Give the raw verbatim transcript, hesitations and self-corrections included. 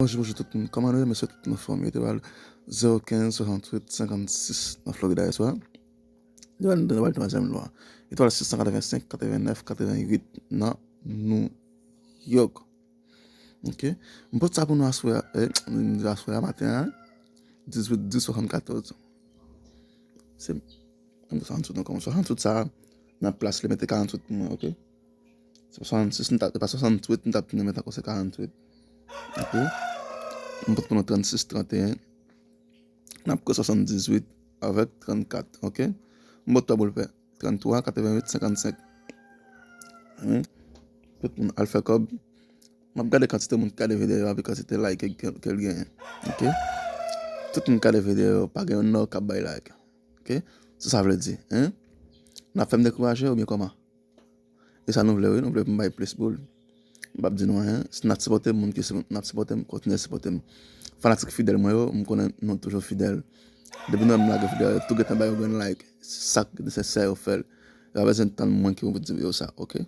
Bonjou, bonjou tout moun. Kòman nou ye? Mesye, tout moun anfòm. Etwal zewo kenz swasanntuit senkannsis nan Florida yèswa. Nou al nan twazèm lwa. Etwal sis san katrevensenk, katrevenèf, katrevenuit nan New York. Ok. M pote sa pou nou aswè a, eh, m di aswè a maten an. Dizuit dis swasannkatòz. Se, m di swasantuit ankò. Swasantuit sa, nan plas li mete karanntuit pou mwen, ok? Se pa swasannsis, m ta, se pa swasanntuit, m t ap tounen mete ankò se karanntuit. Ok? M pote pou nou trannsis, tranteyen. N ap pran swasanndizuit avèk trannkat, ok? M pote twa boul pè. Tranntwa, katrevenuit, senkannsenk. Wi. Tout moun al fè kòb. M ap gade kantite moun ki gade videyo a, epi kantite like ke, ke l genyen. Ok? Tout moun ki gade videyo, pa gen youn nan yo k ap bay like. Ok? Sa sa vle di, hein? N ap fè m dekouraje oubyen kòman? E sa nou vle, wi, nou vle pou m bay plis boul. M p ap di nou anyen. Si n ap sipòte moun ki si-, n ap sipòte m, kontinye sipòte m. Fanatik fidèl mwen yo, m konnen nou toujou fidèl. Depi nou wè m lage videyo, yo tou gentan bay yon grenn like. Se sa k nesesè, yo fè l. Yo pa bezwen tann mwen ki pou di yo sa, ok?